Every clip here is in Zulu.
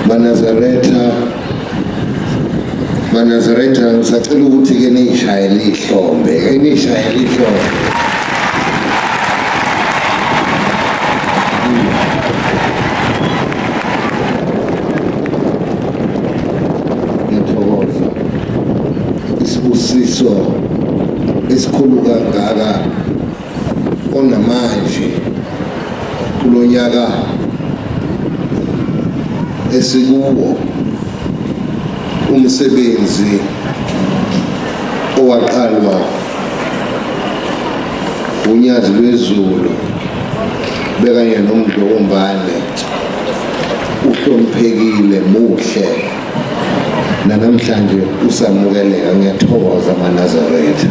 MaNazaretha, MaNazaretha, ngisacela ukuthi ke niyishayele ihlombe, ke niyishayele ihlombe. Ngiyathokoza. Isibusiso esikhulu kangaka onamanje kulonyaka esikuwo umsebenzi owaqalwa unyazi lwezulu bekanye nomdlokombane uhloniphekile muhle nanamhlanje usamukeleka. Ngiyathokoza maNazaretha.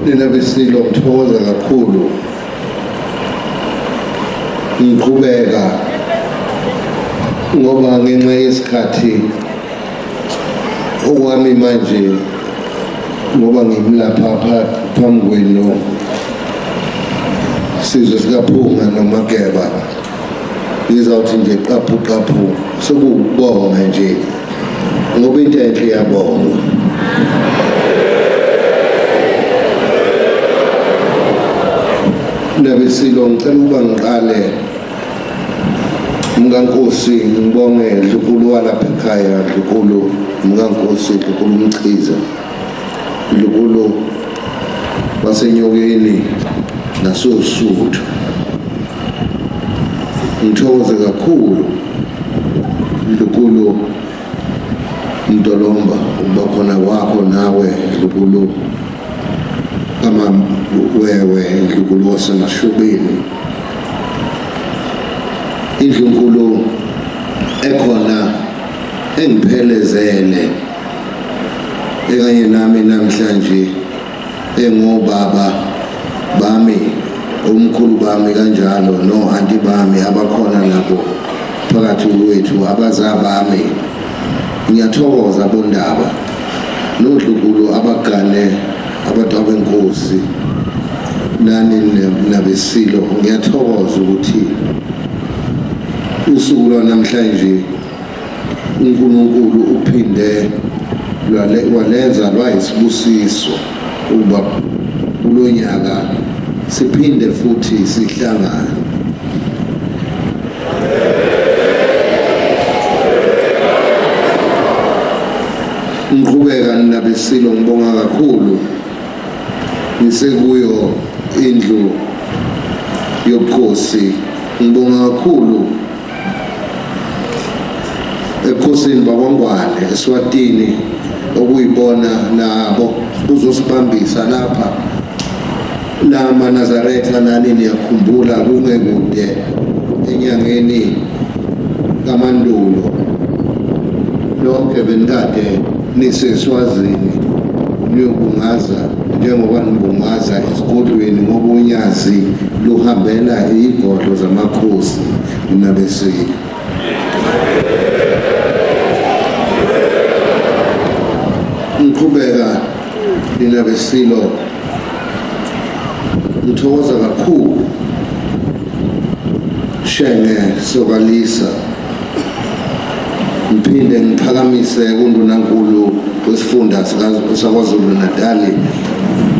Nina besilo ngithokoza kakhulu ngiqhubeka ngoba ngenxa yesikhathi okwami manje ngoba ngimlapha phambi kwenu sizwe sikaphunga nomageba ngizawuthi nje qaphu qaphu sekuwukubonga nje ngoba into enhle iyabongwa. Ndabesilo ngicela ukuba ngiqale mkankosi ngibonge Dlukulu walapha ekhaya Dlukulu mkankosi Dlukulu Mchiza Dlukulu waseNyokeni nasoSuthu. Ngithokoze kakhulu Dlukulu Mdolomba ukuba khona kwakho nawe Dlukulu kamawewe Dlukulu waseMashubeni. Indlunkulu ekhona engiphelezele ekanye nami namhlanje engobaba bami omkhulu bami kanjalo no-anti bami abakhona nabo phakathi kwethu abaza bami. Ngiyathokoza bondaba nodlukulu abagane abatwabenkosi nani nabesilo. Ngiyathokoza ukuthi usuku lwanamhlanje uNkulunkulu uphinde walenza lwayisibusiso ukuba kulonyaka siphinde futhi sihlangane. Ngiqhubeka nabesilo ngibonga kakhulu ngisekuyo indlu yobukhosi ngibonga kakhulu ebukhosini bakwaNgwane eSwatini okuyibona nabo kuzosibambisa lapha la maNazaretha nani niyakhumbula kungekude enyangeni kaMandulo lonke benikade niseSwazini niyobungaza njengoba nibungaza esigodlweni ngoba unyazi luhambela igodlo zamakhosi nabesilo. Ngiqhubeka nina besilo ngithokoza kakhulu Shenge Sokalisa ngiphinde ngiphakamise kundunankulu wesifunda saKwaZulu Natali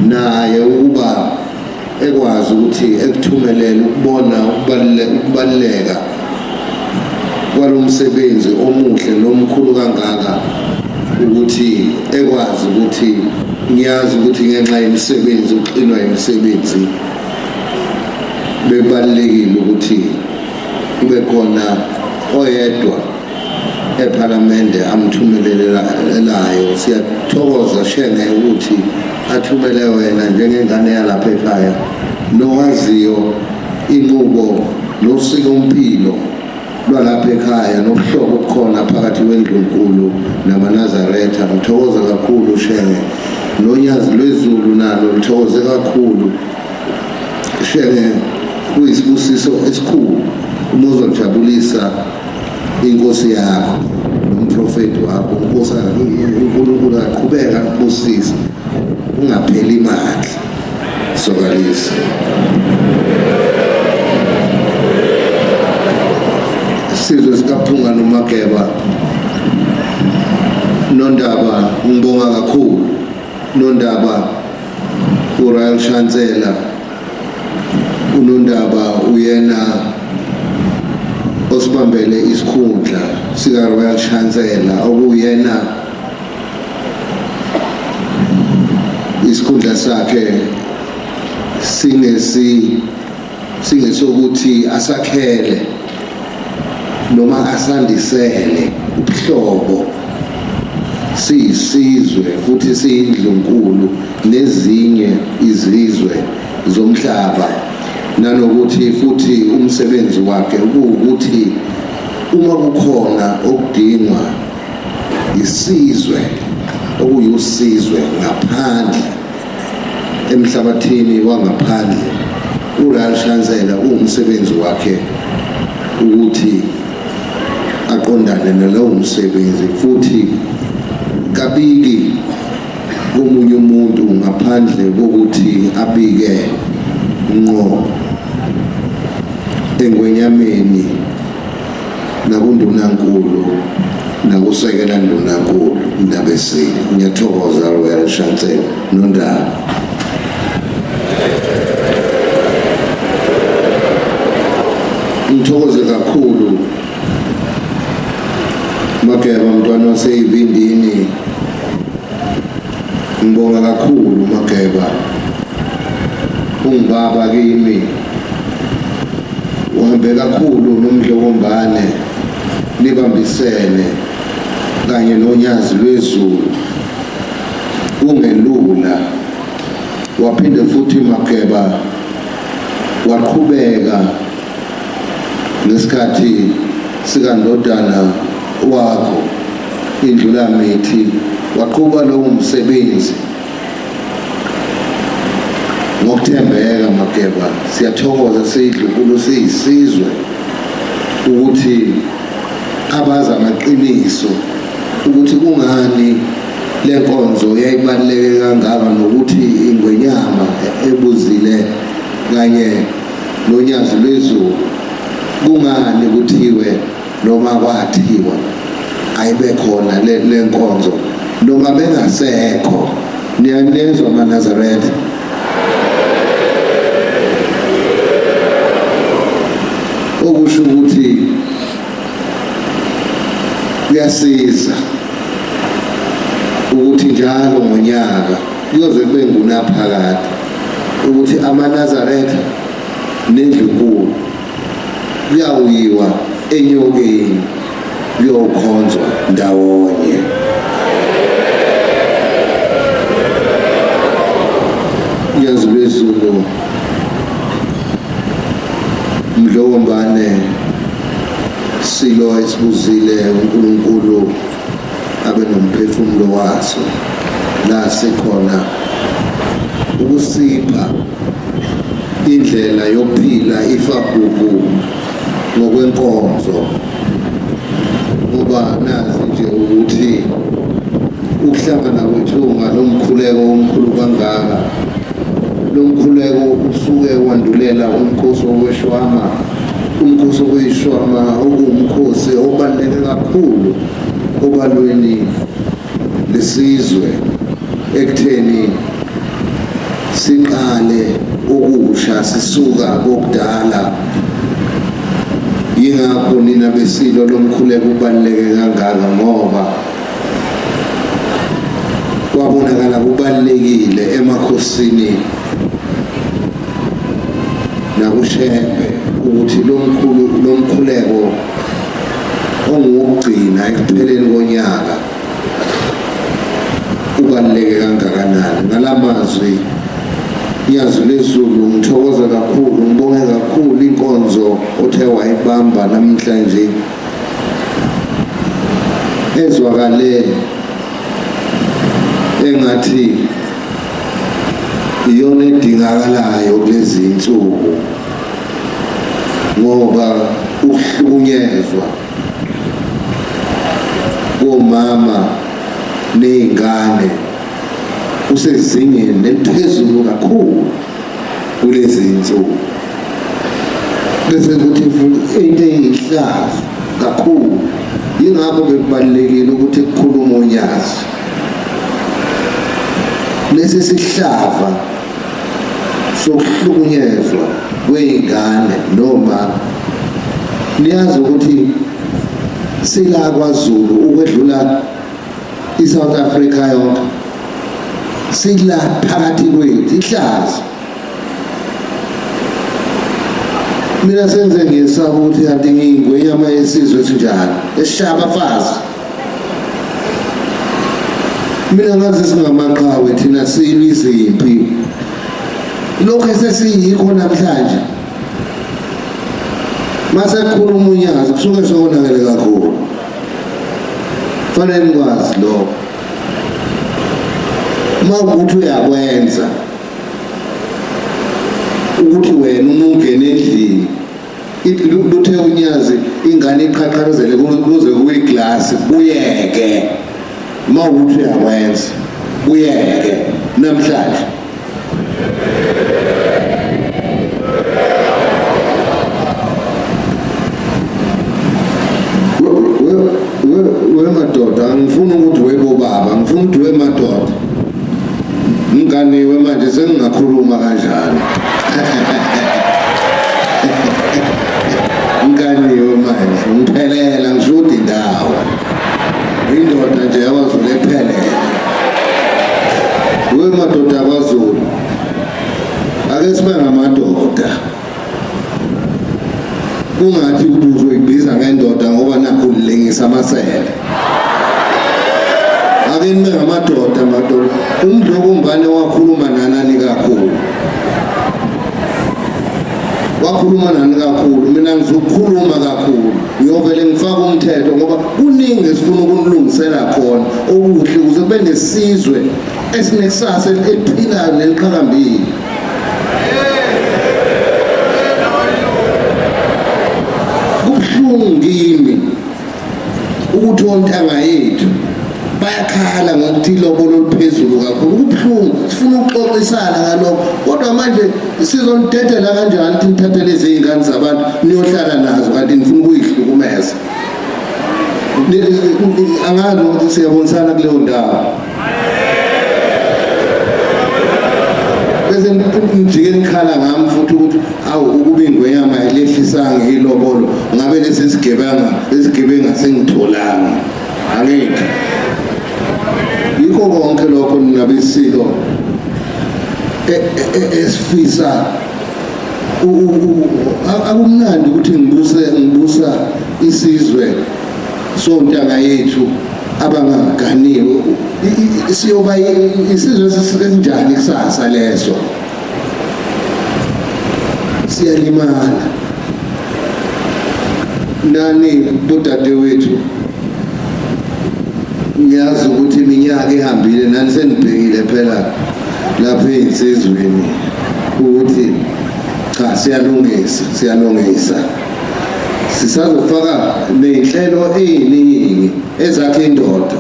naye ukuba ekwazi ukuthi ekuthumelele ukubona ukubaluleka kwalo msebenzi omuhle nomkhulu kangaka ukuthi ekwazi ukuthi ngiyazi ukuthi ngenxa yemisebenzi uxinwa imisebenzi bekubalulekile ukuthi kube khona oyedwa ePhalamende amthumelelayo. Siyathokoza Shenge ukuthi athumele wena njengengane yalapha ekhaya nowaziyo inqubo nosikompilo lwalapha ekhaya nobuhlobo obukhona phakathi kwendlunkulu namaNazaretha. Ngithokoza kakhulu Shenge nonyazi lwezulu nalo lithokoze kakhulu Shenge, kuyisibusiso esikhulu uma uzojabulisa inkosi yakho nomprofeti wakho inkosi uNkulunkulu aqhubeka akubusise ungapheli imali sokalisa. Mageba Nondaba, ngibonga kakhulu Nondaba uRoyal Chancellor uNondaba uyena osibambele isikhundla sika Royal Chancellor okuyena isikhundla sakhe singesi singesokuthi asakhele noma asandisele ubuhlobo siyisizwe futhi siyindlunkulu nezinye izizwe zomhlaba nanokuthi futhi umsebenzi wakhe kuwukuthi uma kukhona okudingwa isizwe okuyusizwe ngaphandle emhlabathini wangaphandle uRal Shansela uwumsebenzi wakhe ukuthi aqondane nalowo msebenzi futhi kabiki komunye umuntu ngaphandle kokuthi abike ngqo engwenyameni nakundunankulu nakusekela ndunankulu ndabesile. Ngiyathokoza Royal Chancellor Nondaba. Ngithokoze kakhulu Mageba mntwana waseyibindini. Ngibonga kakhulu Mageba. Ungibaba kimi. Uhambe kakhulu noMdlokombane nibambisene kanye noNyazi lwezulu kungelula. Waphinde futhi Mageba waqhubeka ngesikhathi sikandodana wakho iNdlulamithi waqhuba lowo msebenzi ngokuthembeka. Mageba, siyathokoza siyidlunkulu siyisizwe ukuthi abazi amaqiniso ukuthi kungani lenkonzo yayibaluleke kangaka nokuthi ingwenyama ebuzile kanye noNyazi lwezulu kungani kuthiwe noma kwathiwa ayibe khona le nkonzo noma bengasekho. Niyanezwa maNazaretha? Okusho ukuthi kuyasiza ukuthi njalo ngonyaka kuyoze kube ngunaphakade ukuthi amaNazaretha nendlunkulu kuyawuyiwa enyokeni kuyokhonzwa ndawonye. Nyazi lwezulu Mdlokombane silo esibuzile uNkulunkulu abe nomphefumulo waso la sikhona ukusipha indlela yokuphila ifagugu ngokwenkonzo ngoba nazi nje ukuthi ukuhlangana kwethu ngalomkhuleko omkhulu kangaka, lo mkhuleko usuke wandulela umkhosi wokweshwama, umkhosi wokuyishwama okuwumkhosi obaluleke kakhulu obalweni lesizwe ekutheni siqale okusha sisuka kokudala. Yingakho nina besilo lomkhuleko ubaluleke kangaka ngoba kwabonakala kubalulekile emakhosini nakuShembe ukuthi lomkhulu lomkhuleko onguwokugcina ekupheleni konyaka ubaluleke kangakanani. Ngalamazwi Nyazi lwezulu ngithokoza kakhulu ngibonge kakhulu inkonzo othe wayibamba namhlanje ezwakale engathi iyona edingakalayo kulezi insuku ngoba ukuhlukunyezwa komama nezingane usezingeni eliphezulu kakhulu kulezi insuku bese kuthi futhi into eyihlazo. Kakhulu. Yingakho bekubalulekile ukuthi kukhulume uNyazi. Lesi sihlava sokuhlukunyezwa kwey'ngane noma niyazi ukuthi sila kwaZulu ukwedlula iSouth Africa yonke sila phakathi kwethu ihlazo. Mina senze ngesaba ukuthi kanti ngiyingwenyama yesizwe esinjani esishaya abafazi. Mina ngazi singamaqhawe thina silwa izimpi. Lokho esesiyikho namhlanje mase kukhuluma uNyazi kusuke sokonakele kakhulu. Fanele nikwazi lokho. Uma ukuthi uyakwenza ukuthi wena uma ungena endlini luthe uNyazi ingane iqhaqhazele kuze kuyiglasi kuyeke uma ukuthi uyakwenza kuyeke namhlanje. We madoda, angifuni ukuthi webobaba, ngifuna ukuthi wemadoda. Ngiganiwe manje sengingakhuluma kanjalo. Ngiganiwe manje, ngiphelela ngishuda indawo. Indoda nje yakwaZulu ephelele. We madoda akwaZulu, ake sibe ngamadoda. Kungathi ubuzoyibiza ngendoda ngoba nakhu ulengisa amasele. Ake nibe ngamadoda madoda. UMdlokombane wakhuluma nanani kakhulu. Wakhuluma nani kakhulu, mina ngizokhuluma kakhulu. Ngiyovele ngifake umthetho ngoba kuningi esifuna ukunilungisela khona okuhle ukuze kube nesizwe esinekusasa eliphilayo neliqhakambile. Kubuhlungu kimi ukuthi ontanga yethu bayakhala ngokuthi ilobolo liphezulu kakhulu. Kubuhlungu, sifuna ukuxoxisana ngalokho, kodwa manje sizonidedela kanjani ukuthi nithathe lezi zingane zabantu niyohlala nazo kanti nifuna ukuyihlukumeza? Angazi ukuthi siyabonisana kuleyo ndawo. Bese nijike nikhala ngami futhi ukuthi awu ukuba ingwenyama ayilehlisanga ilobolo ngabe lesi sigebenga esigebenga sengitholanga. Angithi yikho konke lokho nina besilo esifisa akumnandi ukuthi ngibuse ngibusa isizwe sontanga yethu abangaganiwe. Siyoba isizwe esinjani kusasa leso? Siyalimala nani bodadewethu. Ngiyazi ukuthi iminyaka ihambile nani senibhekile phela lapha ey'nsizweni ukuthi cha, siyalungisa, siyalungisa, sisazofaka ney'nhlelo ey'ningi ezakha indoda,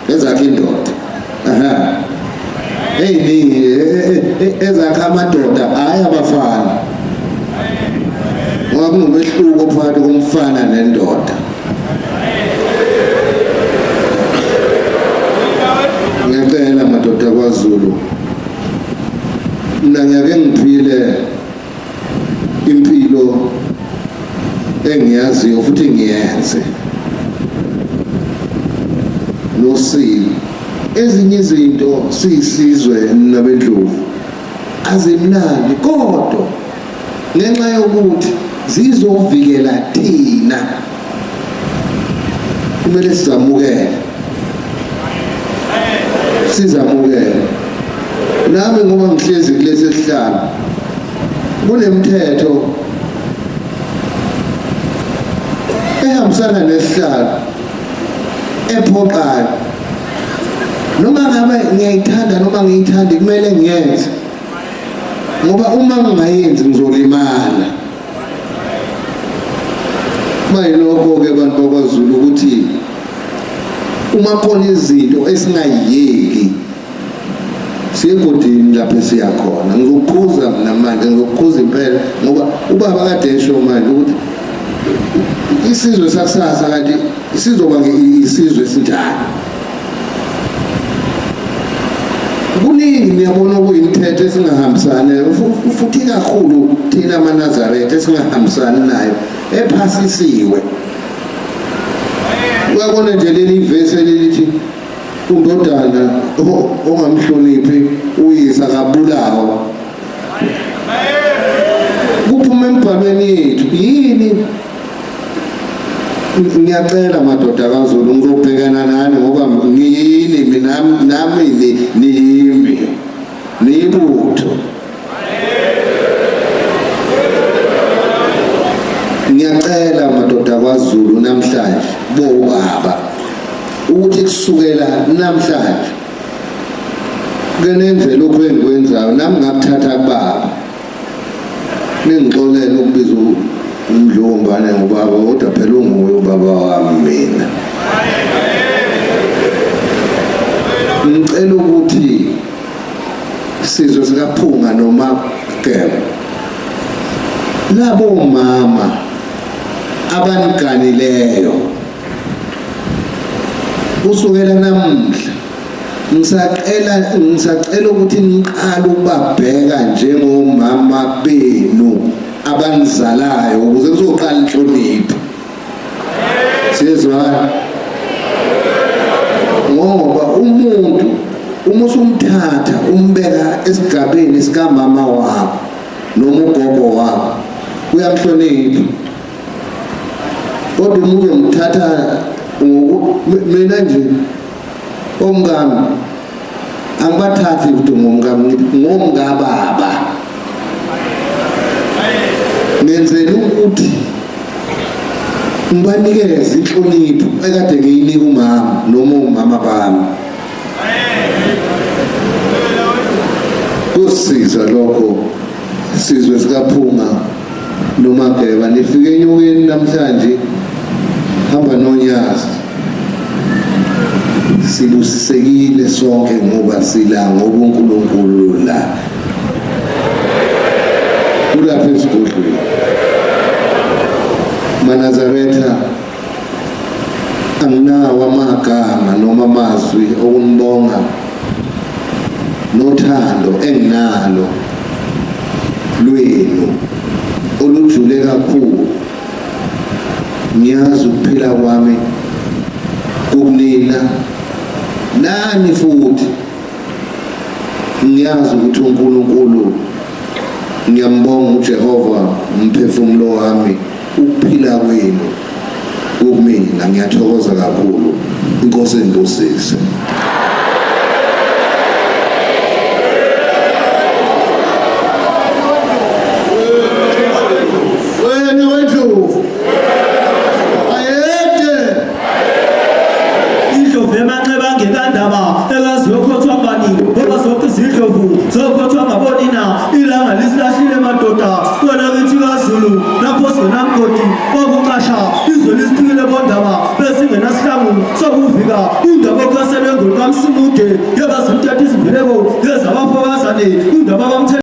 ezakha indoda, aha, ey'ningi ezakha amadoda, hhayi abafana, ngoba kunomehluko phakathi komfana nendoda. Ngiyacela madoda kwaZulu, mina ngiyake ngiphile impilo engiyaziyo futhi ngiyenze nosiko. Ezinye izinto siyisizwe nabendlovu azimnandi, kodwa ngenxa yokuthi zizovikela thina kumele sizamukele, sizamukele. Nami ngoba ngihlezi kulesi sihlalo kunemithetho ehambisana nesihlalo ephoqayo, noma ngabe ngiyayithanda noma ngiyithandi kumele ngiyenze, ngoba uma ngingayenzi ngizolimala. Mayilokho-ke bantu bakwaZulu ukuthi uma khona izinto esingayiyeki siyegodini lapho esiya khona. Ngizokukhuza mina manje, ngizokukhuza impela, ngoba ubaba kade esho manje ukuthi Isizwe sakusasa kanti sizoba isizwe esinjani? Kuningi niyabona okuyimithetho esingahambisani futhi kakhulu thina amaNazaretha esingahambisani nayo ephasisiwe. Uyabona nje leli vesi elithi undodana ongamhloniphi uyise akabulawa. Kuphuma emibhalweni yethu yini? Ngiyacela madoda kaZulu, ngizobhekana nani ngoba ngiyini mina, nami niyimi, niyibutho. Ngiyacela madoda kwaZulu namhlanje bobaba ukuthi kusukela namhlanje ke nenze lokhu engikwenzayo, nami ngakuthatha kubaba. Ningixolele ukubiza uMdlokombane ngobaba, kodwa phela unguye ubaba wami mina. Ngicela ukuthi sizwe sikaPhunga noMageba labo mama abaniganileyo kusukela namuhla ngisacela ngisacela ukuthi niqale ukubabheka njengomama benu abanizalayo ukuze kuzoqala inhlonipho. Siyezwana? Ngoba umuntu uma usumthatha umbeka esigabeni sikamama wakho noma ugogo wakho uyamhlonipha, kodwa uma uzomthatha mina nje omkami angibathathi ukuthi ngomkami, ngithi ngomkababa. Ngenzela ukuthi ngibanikeze inhlonipho ekade ngiyinika umama noma umama bami. Kusiza lokho sizwe sikaPhunga noMageba, nifike enyokeni namhlanje, hamba nonyazi. Sibusisekile sonke ngoba sila ngoba uNkulunkulu la kulapha esigodlweni. MaNazaretha, anginawo amagama noma amazwi okunibonga nothando enginalo lwenu olujule kakhulu. Ngiyazi ukuphila kwami kukunina nani, futhi ngiyazi ukuthi uNkulunkulu, ngiyambonga uJehova umphefumulo wami, ukuphila kwenu kumina. Ngiyathokoza kakhulu, inkosi engibusise. Wena wendlovu ayede Indlovu emanxeba angenandaba ekaziyokhothwa bani ngoba zonke izindlovu zokhothwa ngabonina. Ilanga lisilahlile madoda wena kithi kaZulu, lapho singenamgodi wokucasha, izwe lisiphikile bondaba besingenasihlangu sokuvika indaba okhaselwe ngolukaMsimude yebazimthetho izimbeleko yezabafokazane indaba kamthe.